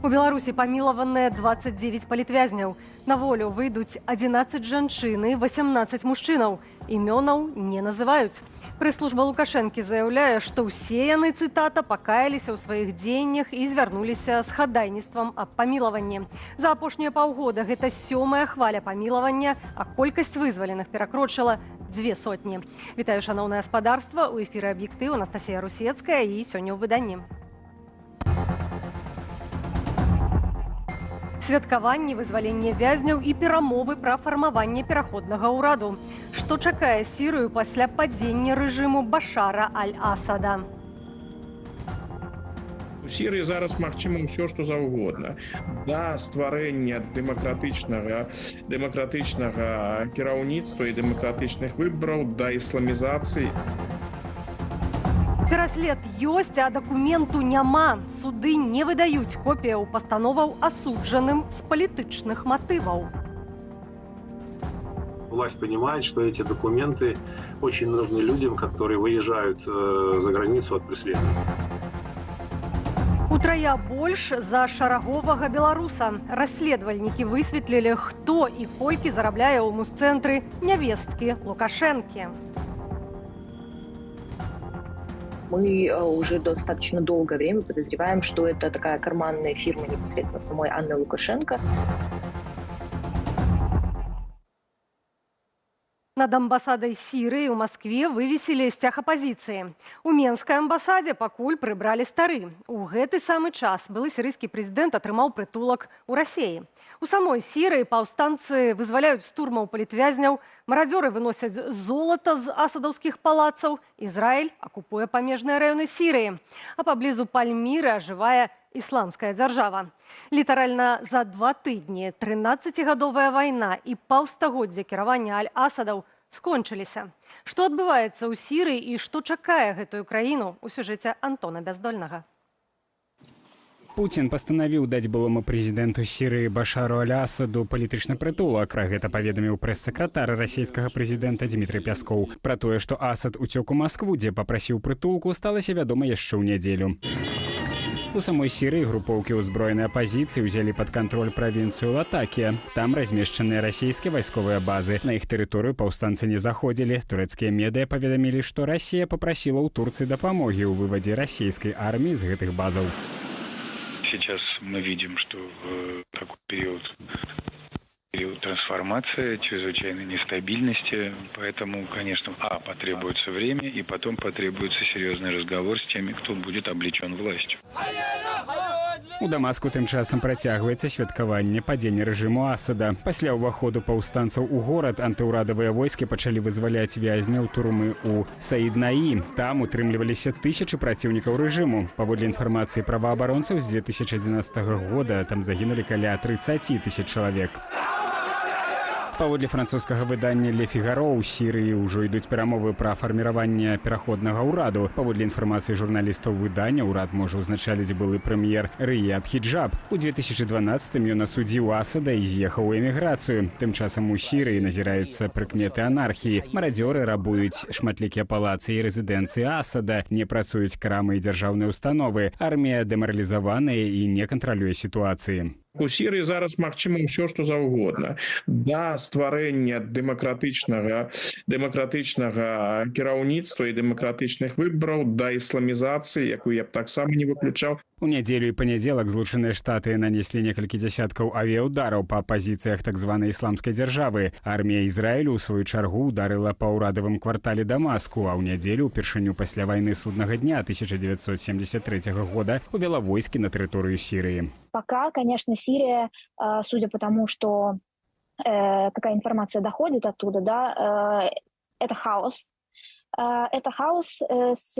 У Беларусі памілаваныя 29 палітвязняў. На волю выйдуць 11 жанчын і 18 мужчынаў. Імёнаў не называюць. Прэс-служба Лукашэнкі заяўляе, што ўсе яны, цытата, пакаяліся ў сваіх дзеяннях і звярнуліся з хадайніцтвам аб памілаванні. За апошнія паўгода гэта сёмая хваля памілавання, а колькасць вызваленых перакрочыла 200. Вітаю, шаноўнае гаспадарства, у эфіры «Аб'ектыў», Анастасія Русецкая, і сёння ў выданні. Святкаванні вызвалення вязняў і перамовы пра фармаванне пераходнага ўраду. Што чакае Сірыю пасля падзення рэжыму Башара аль-Асада? У Сірыі зараз магчыма ўсё, што заўгодна. Да стварэння дэмакратычнага кіраўніцтва і дэмакратычных выбараў, да ісламізацыі. Пераслед ёсць, а дакументу няма. Суды не выдаюць копіяў пастановаў асуджаным з палітычных матываў. Власть понимает, что эти документы очень нужны людям, которые выезжают за границу от преследования. Утрая больш за шараговага беларуса. Расследавальнікі высветлілі, хто і колькі зарабляе ў музцэнтры нявесткі Лукашэнкі. Мы уже достаточно долгое время подозреваем, что это такая карманная фирма непосредственно самой Анны Лукашенко. Над амбасадай Сірыі ў Маскве вывесілі сцяг апазіцыі. У менскай амбасадзе пакуль прыбралі стары. У гэты самы час былы сірыйскі прэзідэнт атрымаў прытулак у Расеі. У самой Сірыі паўстанцы вызваляюць з турмаў палітвязняў, марадзёры выносяць золата з асадаўскіх палацаў, Ізраіль акупуе памежныя раёны Сірыі. А паблізу Пальміры ажывае ісламская дзяржава. Літаральна за 2 тыдні 13-гадовая вайна і паўстагоддзя кіравання аль-Асадаў скончыліся. Што адбываецца ў Сірыі і што чакае гэтую краіну, у сюжэце Антона Бяздольнага. Пуцін пастанавіў даць былому прэзідэнту Сірыі Башару аль-Асаду палітычны прытулак. Пра гэта паведаміў прэс-сакратар расійскага прэзідэнта Дмітрый Пяскоў. Пра тое, што Асад уцёк у Маскву, дзе папрасіў прытулку, сталася вядома яшчэ ў нядзелю. У самой Сірыі групоўкі ўзброенай апазіцыі ўзялі пад кантроль правінцыю Латакія. Там размешчаныя расійскія вайсковыя базы. На іх тэрыторыю паўстанцы не заходзілі. Турэцкія медыа паведамілі, што Расія папрасіла ў Турцыі дапамогі ў вывадзе расійскай арміі з гэтых базаў. Сейчас мы видим, что в такой период трансформации, чрезвычайной нестабильности, поэтому, конечно, потребуется время, и потом потребуется серьезный разговор с теми, кто будет облечен властью. У Дамаску тым часам працягваецца святкаванне падзення рэжыму Асада. Пасля ўваходу паўстанцаў у горад антыўрадавыя войскі пачалі вызваляць вязняў турмы ў Саіднаі. Там утрымліваліся тысячы праціўнікаў рэжыму. Паводле інфармацыі праваабаронцаў, з 2011 года там загінулі каля 30 тысяч чалавек. Паводле французскага выдання «Ле Фігаро», ў Сірыі ўжо ідуць перамовы пра фарміраванне пераходнага ўраду. Паводле інфармацыі журналістаў выдання, ўрад можа ўзначаліць былы прэм'ер Рыяд Хіджаб. У 2012-м ён асудзіў Асада і з'ехаў у эміграцыю. Тым часам у Сірыі назіраюцца прыкметы анархіі. Марадзёры рабуюць шматлікія палацы і рэзідэнцыі Асада, не працуюць крамы і дзяржаўныя установы. Армія дэмаралізаваная і не кантралюе сітуацыі. У Сірыі зараз магчыма ўсё, што заўгодна. Да стварэння дэмакратычнага кіраўніцтва і дэмакратычных выбараў, да ісламізацыі, якую я б таксама не выключаў. У нядзелю і панядзелак Злучаныя Штаты нанеслі некалькі дзясяткаў авіяўдараў па пазіцыях так званай ісламскай дзяржавы. Армія Ізраілю, ў сваю чаргу, ударыла па ўрадавым квартале Дамаску, а ў нядзелю упершыню пасля вайны суднага дня 1973 года увяла войскі на тэрыторыю Сірыі. Пока, конечно, Сирия, судя по тому, что какая информация доходит оттуда, да, это хаос. Это хаос с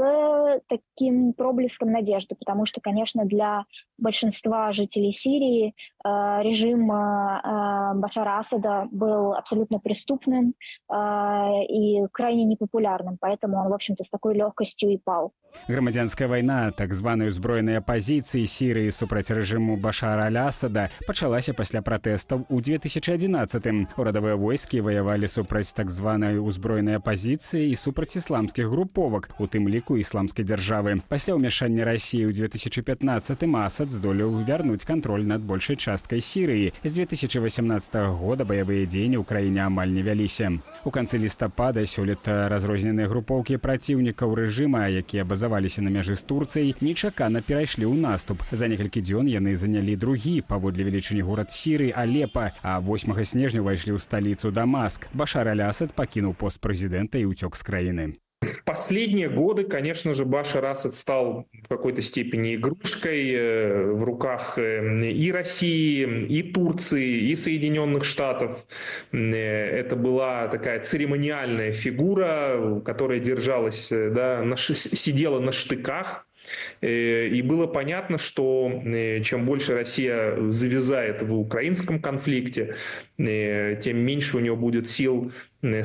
таким проблеском надежды, потому что, конечно, для большинства жителей Сирии режим Башара Асада был абсолютно преступным и крайне непопулярным, поэтому он, в общем-то, с такой легкостью и пал. Грамадзянская вайна так званай узброенай апазіцыі Сірыі супраць рэжыму Башара аль-Асада пачалася пасля пратэстаў у 2011. Урадавыя войскі ваявалі супраць так званай узброенай апазіцыі і супраць ісламскіх груповак, у тым ліку ісламскай дзяржавы. Пасля ўмяшання Расіі ў 2015 Асад Асад здолеў вярнуць кантроль над большай часткай Сірыі. З 2018 года баявыя дзеянні ў краіне амаль не вяліся. У канцы лістапада сёлета разрозненыя групоўкі праціўнікаў рэжыма, якія базаваліся на мяжы з Турцыяй, нечакана перайшлі ў наступ. За некалькі дзён яны занялі другі паводле велічыні горад Сірыі Алепа, а 8 снежня ўвайшлі ў сталіцу Дамаск. Башар аль-Асад пакінуў пост прэзідэнта і ўцёк з краіны. В последние годы, конечно же, Башар Асад стал в какой-то степени игрушкой в руках и России, и Турции, и Соединенных Штатов. Это была такая церемониальная фигура, которая держалась, да, сидела на штыках. И было понятно, что чем больше Россия завязает в украинском конфликте, тем меньше у нее будет сил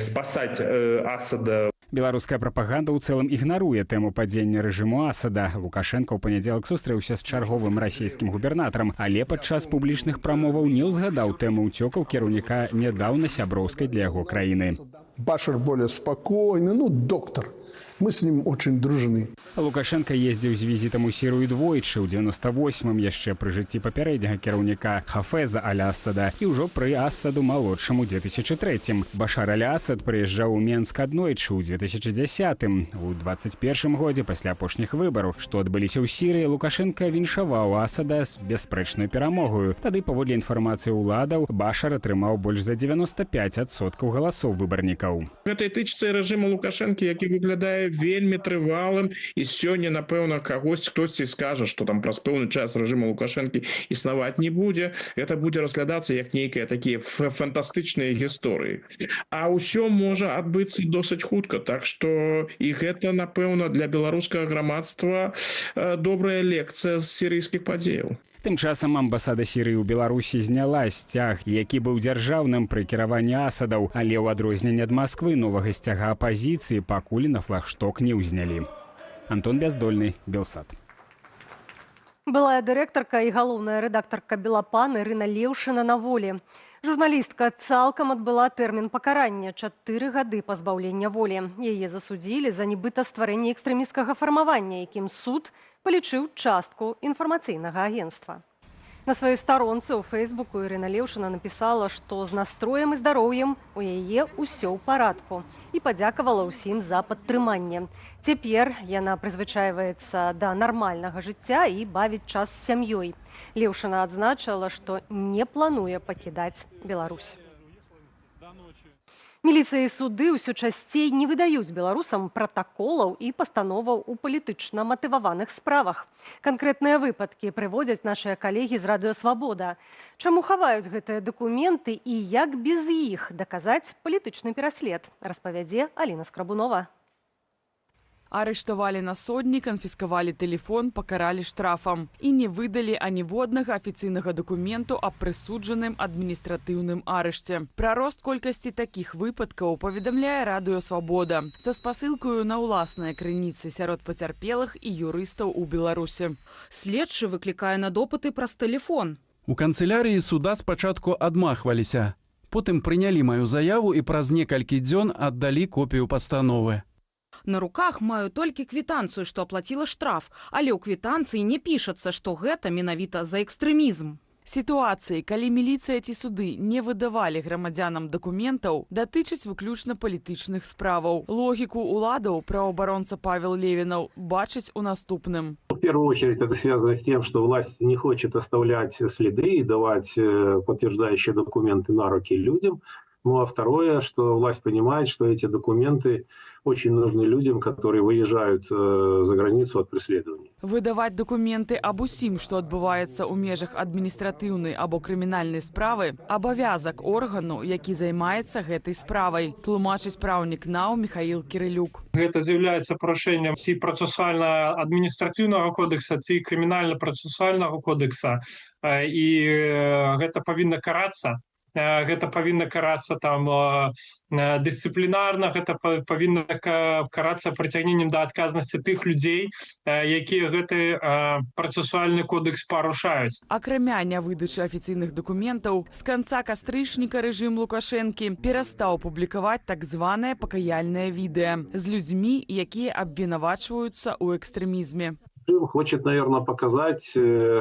спасать Асада. Беларуская прапаганда ў цэлым ігнаруе тэму падзення рэжыму Асада. Лукашэнка ў панядзелак сустрэўся з чарговым расійскім губернатарам, але падчас публічных прамоваў не ўзгадаў тэму ўцёкаў кіраўніка нядаўна сяброўскай для яго краіны. Башар более спокойный, ну, доктор. Мы с ним очень дружны. Лукашэнка ездзіў з візітам у Сірыю двойчы, ў 98-м, яшчэ пры жыцці папярэдняга кіраўніка Хафеза аль-Асада, і ўжо пры Асаду малодшым у 2003. Башар аль-Асад прыязджаў у Менск аднойчы ў 2010. У 21 годзе, пасля апошніх выбараў, што адбыліся ў Сірыі, Лукашэнка віншаваў Асада з бясспрэчнай перамогаю. Тады, паводле інфармацыі ўладаў, Башар атрымаў больш за 95% галасоў выбарнікаў. Гэта і тычыцца рэжыму Лукашэнкі, які выглядае вельмі трывалым, і сёння, напэўна, кагось хтосьці скажа, што там праз пэўны час рэжыма Лукашэнкі існаваць не будзе. Гэта будзе разглядацца як нейкія такія фантастычныя гісторыі. А ўсё можа адбыцца досыць хутка, так што і гэта, напэўна, для беларускага грамадства добрая лекцыя з сірыйскіх падзеяў. Тым часам амбасада Сірыі ў Беларусі зняла сцяг, які быў дзяржаўным пры кіраванні Асадаў, але ў адрозненне ад Масквы новага сцяга апазіцыі пакуль на флагшток не ўзнялі. Антон Бяздольны, Белсат. Былая дырэктарка і галоўная рэдактарка «Белапан» Ірына Леўшына на волі. Журналістка цалкам адбыла тэрмін пакарання — 4 гады пазбаўлення волі. Яе засудзілі за нібыта стварэнне экстрэмісцкага фармавання, якім суд палічыў частку інфармацыйнага агенцтва. На сваёй старонцы ў фэйсбуку Ірына Леўшына напісала, што з настроем і здароўем у яе ўсё ў парадку, і падзякавала ўсім за падтрыманне. Цяпер яна прызвычайваецца да нармальнага жыцця і бавіць час з сям'ёй. Леўшына адзначыла, што не плануе пакідаць Беларусь. Міліцыя і суды ўсё часцей не выдаюць беларусам пратаколаў і пастановаў у палітычна матываваных справах. Канкрэтныя выпадкі прыводзяць нашыя калегі з Радыё Свабода. Чаму хаваюць гэтыя дакументы і як без іх даказаць палітычны пераслед, распавядзе Аліна Скрабунова. Арыштавалі на сотні, канфіскавалі тэлефон, пакаралі штрафам. І не выдалі аніводнага афіцыйнага дакументу аб прысуджаным адміністратыўным арышце. Пра рост колькасці такіх выпадкаў паведамляе Радыё Свабода са спасылкаю на ўласныя крыніцы сярод пацярпелых і юрыстаў у Беларусі. Следчы выклікае на допыты праз тэлефон. У канцылярыі суда спачатку адмахваліся. Потым прынялі маю заяву і праз некалькі дзён аддалі копію пастановы. На руках маю толькі квітанцыю, што аплаціла штраф, але ў квітанцыі не пішацца, што гэта менавіта за экстрэмізм. Сітуацыі, калі міліцыя ці суды не выдавалі грамадзянам дакументаў, датычаць выключна палітычных справаў. Логіку ўладаў праваабаронца Павел Левінаў бачыць у наступным. В первую очередь это связано с тем, что власть не хочет оставлять следы и давать подтверждающие документы на руки людям. Ну а второе, что власть понимает, что эти документы очень нужны людям, которые выезжают за границу от преследований. Выдаваць дакументы аб усім, што адбываецца ў межах адміністратыўнай або крымінальнай справы, абавязак органу, які займаецца гэтай справай, тлумачыць праўнік НАУ Міхаіл Кірылюк. Гэта з'яўляецца парушэннем ці працэсуальна адміністратыўнага кодэкса, ці крымінальна-працэсуальнага кодэкса, і гэта павінна карацца там дысцыплінарна, гэта павінна карацца прыцягненнем да адказнасці тых людзей, якія гэты працэсуальны кодэкс парушаюць. Акрамя нявыдачы афіцыйных дакументаў, з канца кастрычніка рэжым Лукашэнкі перастаў публікаваць так званае пакаяльнае відэа з людзьмі, якія абвінавачваюцца ў экстрэмізме. Режим хочет, наверное, показать,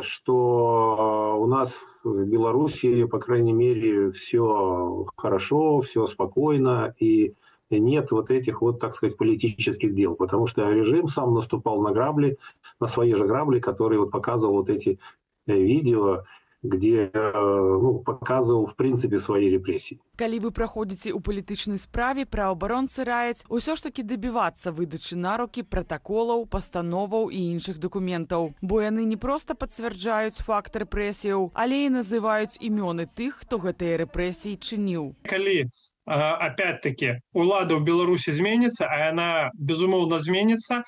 что у нас в Беларуси, по крайней мере, все хорошо, все спокойно, и нет вот этих вот, так сказать, политических дел, потому что режим сам наступал на грабли, на свои же грабли, которые вот показывал вот эти видео, где, ну, показывал, в принципе, свои репрессии. Калі вы праходзіце ў палітычнай справе, праваабаронцы раяць усё ж такі дабівацца выдачы на рукі пратаколаў, пастановаў і іншых дакументаў. Бо яны не проста пацвярджаюць факт рэпрэсіяў, але і называюць імёны тых, хто гэтыя рэпрэсіі чыніў. Калі, опять-таки, улада ў Беларусі зменіцца, а яна, безумоўна, зменіцца,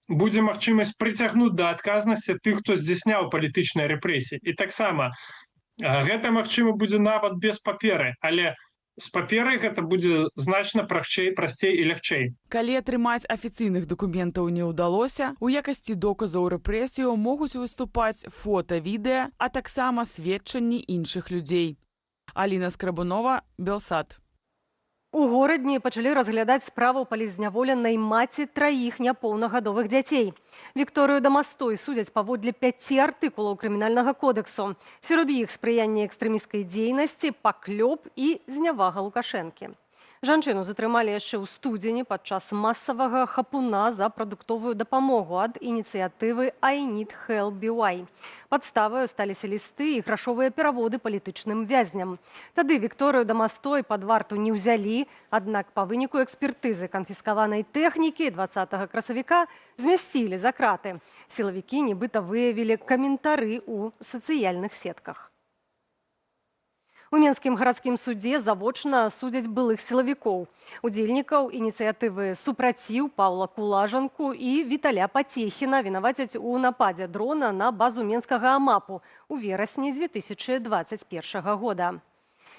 будзе магчымасць прыцягнуць да адказнасці тых, хто здзяйсняў палітычныя рэпрэсіі. І таксама гэта магчыма будзе нават без паперы, але з паперай гэта будзе значна прасцей і лягчэй. Калі атрымаць афіцыйных дакументаў не ўдалося, у якасці доказаў рэпрэсіяў могуць выступаць фота, відэа, а таксама сведчанні іншых людзей. Аліна Скрабунова, Белсат. У Горадні пачалі разглядаць справу палізняволенай маці траіх няпоўнагадовых дзяцей. Вікторыю Дамастой судзяць паводле 5 артыкулаў крымінальнага кодэксу. Сярод іх спрыянне экстрэмісцкай дзейнасці, паклёп і знявага Лукашэнкі. Жанчыну затрымалі яшчэ ў студзені падчас масавага хапуна за прадуктовую дапамогу ад ініцыятывы «I need help BY». Падставаю сталіся лісты і грашовыя пераводы палітычным вязням. Тады Вікторыю Дамастой пад варту не ўзялі, аднак па выніку экспертызы канфіскаванай тэхнікі 20 красавіка змясцілі за краты. Сілавікі нібыта выявілі каментары ў сацыяльных сетках. У Менскім гарадскім судзе завочна судзяць былых сілавікоў. Удзельнікаў ініцыятывы «Супраціў» Паўла Кулажанку і Віталя Пацехіна вінавацяць у нападзе дрона на базу менскага АМАПу ў верасні 2021 года.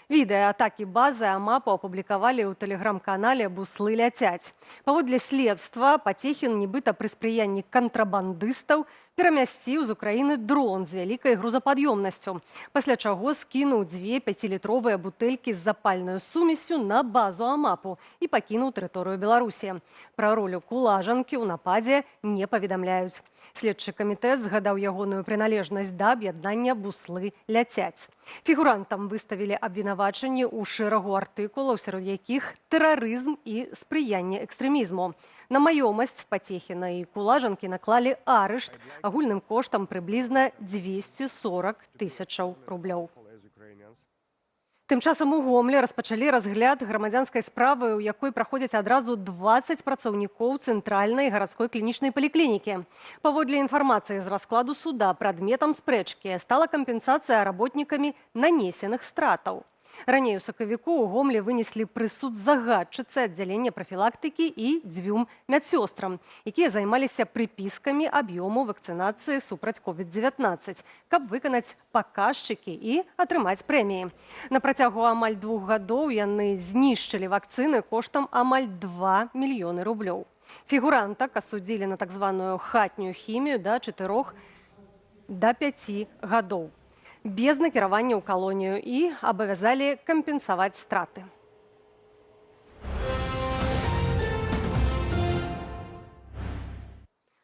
Відэа атакі базы АМАПу апублікавалі ў тэлеграм-канале «Буслы ляцяць». Паводле следства, Пацехін нібыта пры спрыянні кантрабандыстаў перамясціў з Украіны дрон з вялікай грузапад'ёмнасцю, пасля чаго скінуў дзве 5-літровыя бутэлькі з запальнаю сумессю на базу АМАПу і пакінуў тэрыторыю Беларусі. Пра ролю Кулажанкі ў нападзе не паведамляюць. Следчы камітэт згадаў ягоную прыналежнасць да аб'яднання «Буслы ляцяць». Фігурантам выставілі абвінавачанні ў шэрагу артыкулаў, сярод якіх тэрарызм і спрыянне экстрэмізму. На маёмасць Пацехіна і Кулажанкі наклалі арышт агульным коштам прыблізна 240 тысячаў рублёў. Тым часам у Гомлі распачалі разгляд грамадзянскай справы, у якой праходзяць адразу 20 працаўнікоў цэнтральнай гарадской клінічнай паліклінікі. Паводле інфармацыі з раскладу суда, прадметам спрэчкі стала кампенсацыя работнікамі нанесеных стратаў. Раней у сакавіку ў Гомлі вынеслі прысуд загадчыцы аддзялення прафілактыкі і дзвюм медсёстрам, якія займаліся прыпіскамі аб'ёму вакцынацыі супраць COVID-19, каб выканаць паказчыкі і атрымаць прэміі. На працягу амаль 2 гадоў яны знішчылі вакцыны коштам амаль 2 мільёны рублёў. Фігурантак асудзілі на так званую хатнюю хімію да 4 да 5 гадоў, без накіравання ў калонію, і абавязалі кампенсаваць страты.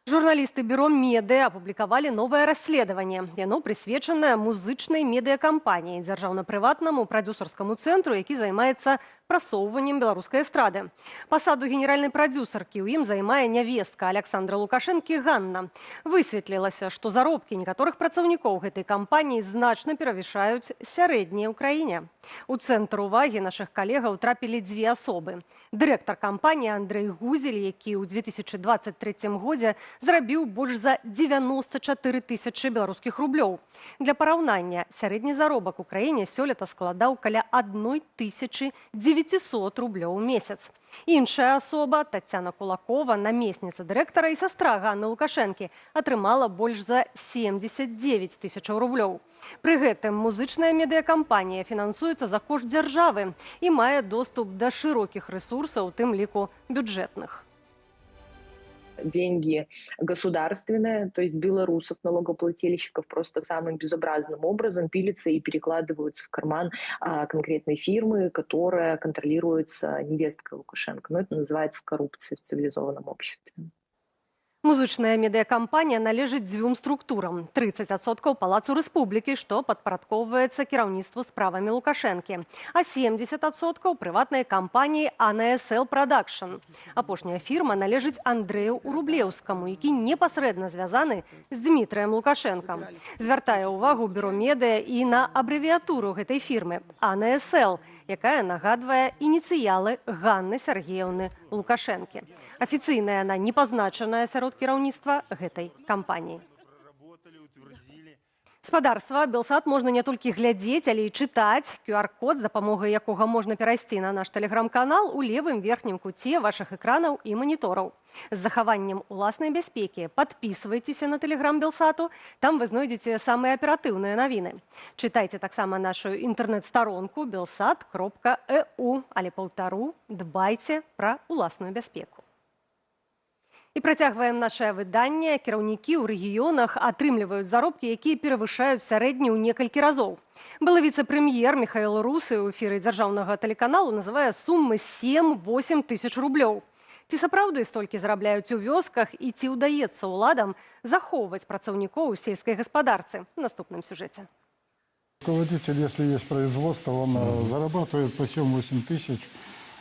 Журналісты бюро «Медыа» апублікавалі новае расследаванне. Яно прысвечанае музычнай медыакампаніі, дзяржаўна-прыватнаму прадзюсарскаму цэнтру, які займаецца прасоўваннем беларускай эстрады. Пасаду генеральнай прадзюсаркі ў ім займае нявестка Аляксандра Лукашэнкі Ганна. Высветлілася, што заробкі некаторых працаўнікоў гэтай кампаніі значна перавышаюць сярэднія ў краіне. У цэнтр увагі нашых калегаў трапілі дзве асобы. Дырэктар кампаніі Андрэй Гузель, які ў 2023 годзе зарабіў больш за 94 тысячы беларускіх рублёў. Для параўнання, сярэдні заробак у краіне сёлета складаў каля 1900 рублёў у месяц. Іншая асоба, Тацяна Кулакова, намесніца дырэктара і састра Ганны Лукашэнкі, атрымала больш за 79 тысячаў рублёў. Пры гэтым музычная медыякампанія фінансуецца за кошт дзяржавы і мае доступ да шырокіх рэсурсаў, у тым ліку бюджэтных. Деньги государственные, то есть белорусов, налогоплательщиков, просто самым безобразным образом пилятся и перекладываются в карман конкретной фирмы, которая контролируется невесткой Лукашенко. Но это называется коррупция в цивилизованном обществе. Музычная медыякампанія належыць дзвюм структурам. 30% Палацу Рэспублікі, што падпарадкоўваецца кіраўніцтву справамі Лукашэнкі, а 70% прыватнай кампаніі АНСЛ Прадакшн. Апошняя фірма належыць Андрэю Урублеўскаму, які непасрэдна звязаны з Дмітрыем Лукашэнкам. Звяртае ўвагу бюро медыа і на абрэвіатуру гэтай фірмы АНСЛ, якая нагадвае ініцыялы Ганны Сяргееўны Лукашэнкі. Афіцыйна яна не пазначаная сярод кіраўніцтва гэтай кампаніі. Спадарства, Белсат можна не толькі глядзець, але і чытаць. QR-код, з дапамогай якога можна перайсці на наш тэлеграм-канал, у левым верхнім куце вашых экранаў і манітораў. З захаваннем уласнай бяспекі падпісвайцеся на тэлеграм Белсату, там вы знойдзеце самыя аператыўныя навіны. Чытайце таксама нашу інтэрнэт-старонку belsat.eu, але, паўтару, дбайце пра уласную бяспеку. І працягваем нашае выданне. Кіраўнікі ў рэгіёнах атрымліваюць заробкі, якія перавышаюць сярэдні ў некалькі разоў. Былы віцэ-прэм'ер Міхаіл Русы ў эфіры дзяржаўнага тэлеканалу называе суммы 7-8 тысяч рублёў. Ці сапраўды столькі зарабляюць у вёсках і ці ўдаецца ўладам захоўваць працаўнікоў у сельскай гаспадарцы? У наступным сюжэце. Руководитель, если есть производство, он зарабатывает по 7-8 тысяч.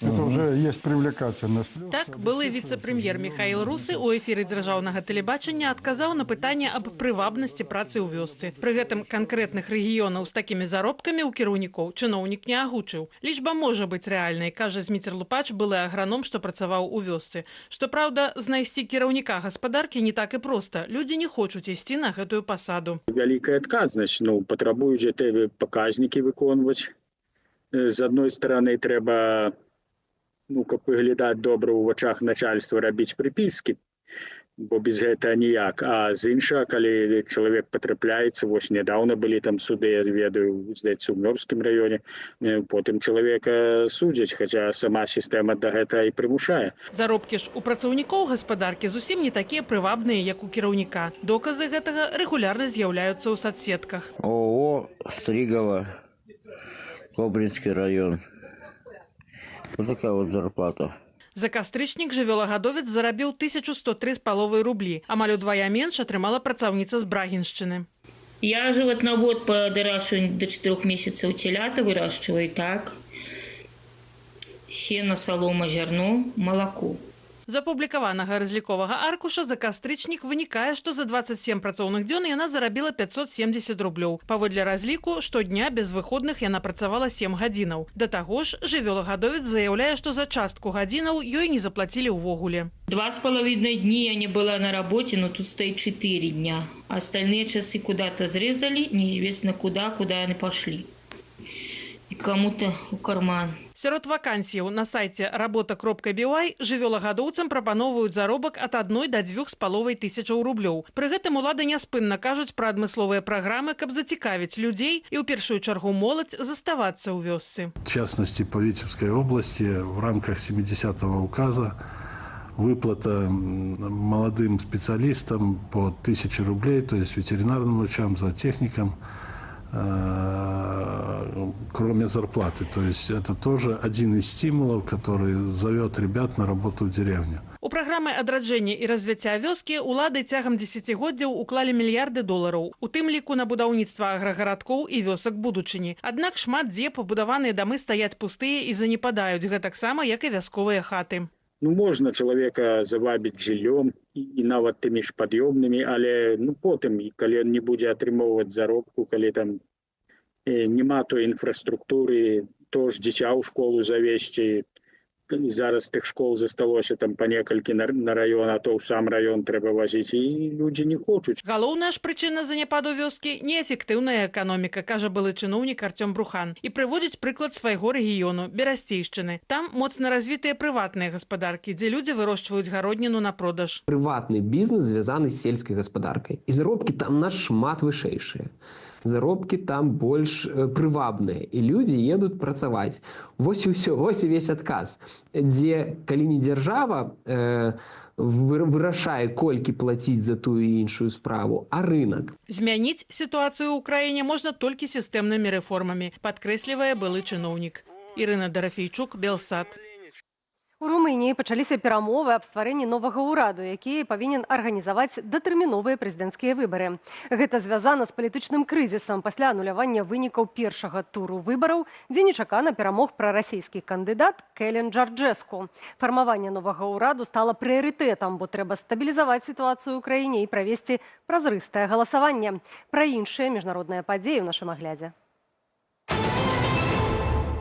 Это уже есть привлекательность. Плюс Так, былы віцэ-прэм'ер Міхаіл Русы ў эфіры дзяржаўнага тэлебачання адказаў на пытанне аб прывабнасці працы ў вёсцы. Пры гэтым канкрэтных рэгіёнаў з такімі заробкамі ў кіраўнікоў чыноўнік не агучыў. Лічба можа быць рэальнай, кажа Зміцер Лупач, былы аграном, што працаваў у вёсцы. Што праўда, знайсці кіраўніка гаспадаркі не так і проста. Людзі не хочуць ісці на гэтую пасаду. Вялікая адказнасць, ну, патрабуюць гэтыя паказнікі выконваць. З адной стороны, трэба, ну, каб выглядаць добра ў вачах начальства, рабіць прыпіскі, бо без гэтага ніяк. А з іншага, калі чалавек патрапляецца, вось нядаўна былі там суды, я ведаю, здаецца, у Мёрскім раёне, потым чалавека судзяць, хаця сама сістэма да гэтага і прымушае. Заробкі ж у працаўнікоў гаспадаркі зусім не такія прывабныя, як у кіраўніка. Доказы гэтага рэгулярна з'яўляюцца ў сацсетках. ООО «Стригова», Кобринский район. Вот такая вот зарплата. За кастрычнік жывёлагадовец зарабіў 1103,5 рублі. Амаль удвая менш атрымала працаўніца з Брагіншчыны. Я животновод по доращиванию до 4 месяцев телята выращиваю, так. Сено, солома, зерно, молоко. З апублікаванага разліковага аркуша за кастрычнік вынікае, што за 27 працоўных дзён яна зарабіла 570 рублёў. Паводле разліку, штодня без выходных яна працавала 7 гадзінаў. Да таго ж, жывёлагадовец заяўляе, што за частку гадзінаў ёй не заплацілі ўвогуле. 2,5 дни я не была на работе, но тут стоит 4 дня. Остальные часы куда-то срезали, неизвестно куда, куда они пошли. И кому-то в карман. Сярод вакансіяў на сайце работа.by жывёлагадоўцам прапаноўваюць заробак ад 1 да 2,5 тысячаў рублёў. Пры гэтым улады няспынна кажуць пра адмысловыя праграмы, каб зацікавіць людзей і ў першую чаргу моладзь заставацца ў вёсцы. В частности, по Витебской области в рамках 70-го указа выплата молодым специалистам по 1000 рублей, то есть ветеринарным врачам, зоотехникам, кроме зарплаты. То есть это тоже один из стимулов, который зовет ребят на работу в деревню. У праграмы адраджэння і развіцця вёскі ўлады цягам дзесяцігоддзяў уклалі мільярды долараў, у тым ліку на будаўніцтва аграгарадкоў і вёсак будучыні. Аднак шмат дзе пабудаваныя дамы стаяць пустыя і занепадаюць, гэтаксама, як і вясковыя хаты. Ну, можна чалавека завабіць жыллём і нават тымі ж пад'ёмнымі, але, ну, потым, калі ён не будзе атрымоўваць заробку, калі там няма той інфраструктуры, то ж дзіця ў школу завесці, зараз тых школ засталося там па некалькі на раён, а то ў сам раён трэба вазіць, і людзі не хочуць. Галоўная ж прычына заняпаду вёскі — неэфектыўная эканоміка, кажа былы чыноўнік Арцём Брухан і прыводзіць прыклад свайго рэгіёну, Берасцейшчыны. Там моцна развітыя прыватныя гаспадаркі, дзе людзі вырошчваюць гародніну на продаж. Прыватны бізнес звязаны з сельскай гаспадаркай. І заробкі там нашмат вышэйшыя. Заробкі там больш прывабныя, і людзі едуць працаваць. Вось і ўсё, вось і весь адказ. Дзе, калі не дзяржава вырашае, колькі плаціць за тую і іншую справу, а рынок. Змяніць сітуацыю ў краіне можна толькі сістэмнымі рэформамі, падкрэслівае былы чыноўнік. Ірына Дарафейчук, Белсат. У Румыніі пачаліся перамовы аб стварэнні новага ўраду, які павінен арганізаваць датэрміновыя прэзідэнцкія выбары. Гэта звязана з палітычным крызісам пасля анулявання вынікаў першага туру выбараў, дзе нечакана перамог прарасійскі кандыдат Кэлен Джарджэску. Фармаванне новага ўраду стала прыярытэтам, бо трэба стабілізаваць сітуацыю ў краіне і правесці празрыстае галасаванне. Пра іншыя міжнародныя падзеі ў нашым аглядзе.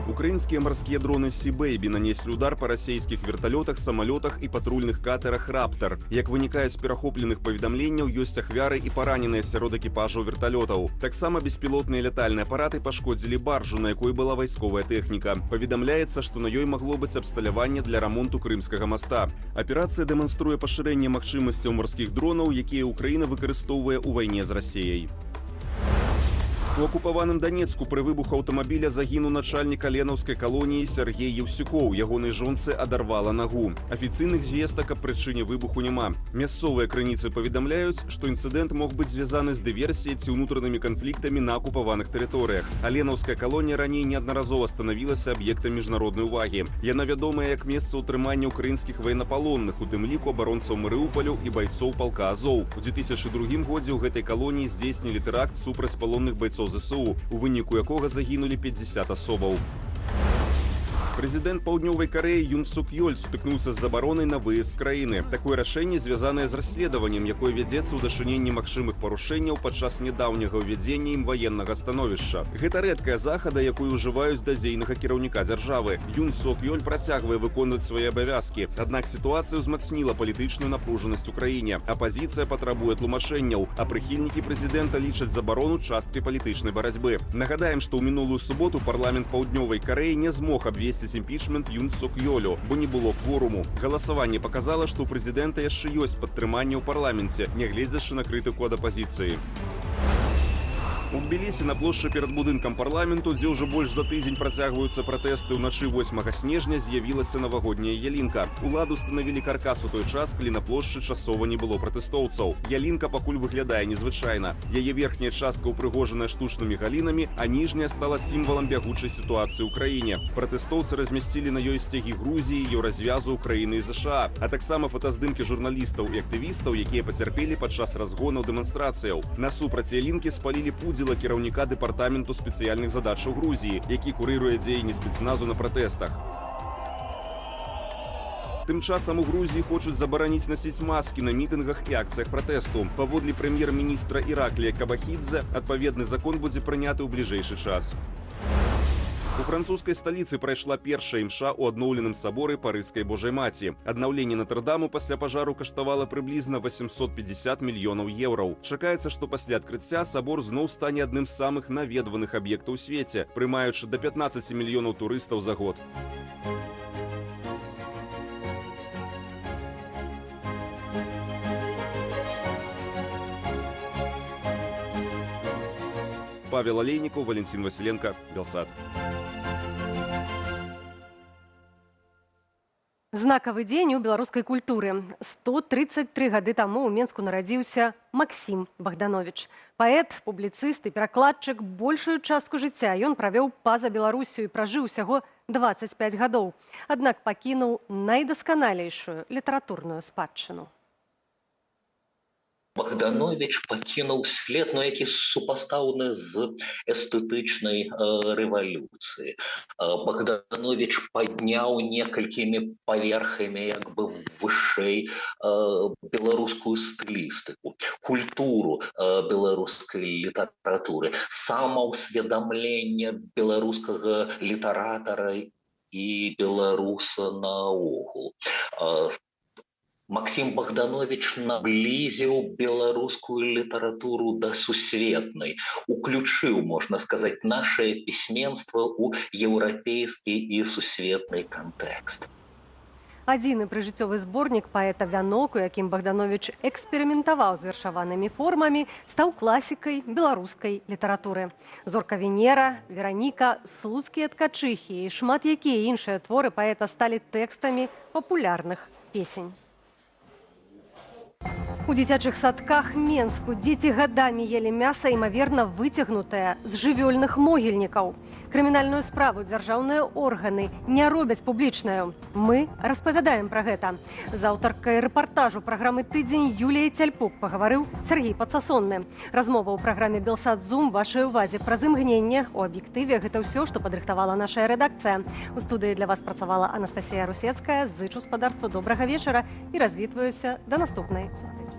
Украинские морские дроны Sea Baby нанеслі удар по расійскіх верталётах, самалётах і патрульных катэрах «Раптор». Як вынікае з перахопленых паведамленняў, ёсць ахвяры і параненыя сярод экіпажаў верталётаў. Таксама беспілотныя лятальныя апараты пашкодзілі баржу, на якой была вайсковая тэхніка. Паведамляецца, што на ёй магло быць абсталяванне для рамонту Крымскага моста. Аперацыя дэманструе пашырэнне магчымасцяў марскіх дронаў, якія Украіна выкарыстоўвае ў вайне з Расеяй. У акупаваным Данецку пры выбуху аўтамабіля загінуў начальнік Аленаўскай калоніі Сергей Еўсюкоў. Ягонай жонцы адарвала нагу. Афіцыйных звестак аб прычыне выбуху няма. Мясцовыя крыніцы паведамляюць, што інцыдэнт мог быць звязаны з дыверсіяй ці ўнутранымі канфліктамі на акупаваных тэрыторыях. Аленаўская калонія раней неаднаразова станавілася аб'ектам міжнароднай увагі. Яна вядомая як месца ўтрымання украінскіх ваеннапалонных, у тым ліку абаронцаў Марыупалю і байцоў палка Азоў. У 2002 годзе ў гэтай калоніі здзейснілі тэракт супраць палонных байцоў ЗСУ, у выніку якога загінулі 50 асобаў. Прэзідэнт Паўднёвай Карэі Юн Сук Ёль сутыкнуўся з забаронай на выезд з краіны. Такое рашэнне звязанае з расследаваннем, якое вядзецца ў дачыненні магчымых парушэнняў падчас нядаўняга ўвядзення ім ваеннага становішча. Гэта рэдкая захада, якую ўжываюць да дзейнага кіраўніка дзяржавы. Юн Сок Ёль працягвае выконваць свае абавязкі. Аднак сітуацыя ўзмацніла палітычную напружанасць у краіне. Апазіцыя патрабуе тлумачэнняў, а прыхільнікі прэзідэнта лічаць забарону часткай палітычнай барацьбы. Нагадаем, што ў мінулую суботу парламент Паўднёвай Карэі не змог абвесціць імпічмент Юн Сок Ёлю, бо не было кворуму. Галасаванне паказала, што ў прэзідэнта яшчэ ёсць падтрыманне ў парламенце, нягледзячы на крытыку ад апазіцыі. У Тбілісі на плошчы перад будынкам парламенту, дзе ўжо больш за тыдзень працягваюцца пратэсты, ўначы 8 снежня з'явілася навагодняя ялінка. Улады устанавілі каркас у той час, калі на плошчы часова не было пратэстоўцаў. Ялінка пакуль выглядае незвычайна. Яе верхняя частка ўпрыгожаная штучнымі галінамі, а ніжняя стала сімвалам бягучай сітуацыі ў краіне. Пратэстоўцы размясцілі на ёй сцягі Грузіі, Еўразвязу, Украіны і ЗША, а таксама фотаздымкі журналістаў і актывістаў, якія пацярпелі падчас разгонаў дэманстрацыяў. Насупраць ялінкі спалілі пудзіла кіраўніка дэпартаменту спецыяльных задачаў Грузіі, які курыруе дзеянні спецназу на пратэстах. Тым часам у Грузіі хочуць забараніць насіць маскі на мітынгах і акцыях пратэсту. Паводле прэм'ер-міністра Іраклія Кабахідзе, адпаведны закон будзе прыняты ў бліжэйшы час. У французскай сталіцы прайшла першая імша ў адноўленым саборы Парыжскай Божай Маці. Аднаўленне Нотр-Даму пасля пажару каштавала прыблізна 850 мільёнаў еўраў. Чакаецца, што пасля адкрыцця сабор зноў стане адным з самых наведваных аб'ектаў у свеце, прымаючы да 15 мільёнаў турыстаў за год. Павел Олейников, Валентин Василенко, Белсат. Знакавы дзень у беларускай культуры. 133 гады таму ў Менску нарадзіўся Максім Багдановіч. Паэт, публіцыст і перакладчык, большую частку жыцця ён правёў па-за Беларуссю і пражыў усяго 25 гадоў. Аднак пакінуў найдасканалейшую літаратурную спадчыну. Багдановіч пакінуў след, ну, які супастаўны з эстэтычнай рэвалюцыі. Багдановіч падняў некалькімі паверхамі як бы вышэй беларускую стылістыку, культуру беларускай літаратуры, самаўсведамленне беларускага літаратара і беларуса наогул. Максім Багдановіч наблізіў беларускую літаратуру да сусветнай, уключыў, можна сказаць, нашае пісьменства ў еўрапейскі і сусветны кантэкст. Адзіны прыжыццёвы зборнік паэта «Вянок», у якім Багдановіч эксперыментаваў з вершаванымі формамі, стаў класікай беларускай літаратуры. «Зорка Венера», «Вераніка», «Слуцкія ткачыхі» і шмат якія іншыя творы паэта сталі тэкстамі папулярных песень. У дзіцячых садках Менску дзеці гадамі елі мяса, імаверна, выцягнутае з жывёльных могільнікаў. Крымінальную справу дзяржаўныя органы не робяць публічнаю. Мы распавядаем пра гэта. З аўтаркай рэпартажу праграмы «Тыдзень» Юліяй Цяльпук пагаварыў Сяргей Падсасонны. Размова ў праграме «Белсат Зум» вашай увазе праз імгненне. У аб'ектыве гэта ўсё, што падрыхтавала наша рэдакцыя. У студыі для вас працавала Анастасія Русецкая. Зычу спадарству добрага вечара і развітваюся да наступнай сустрэчы.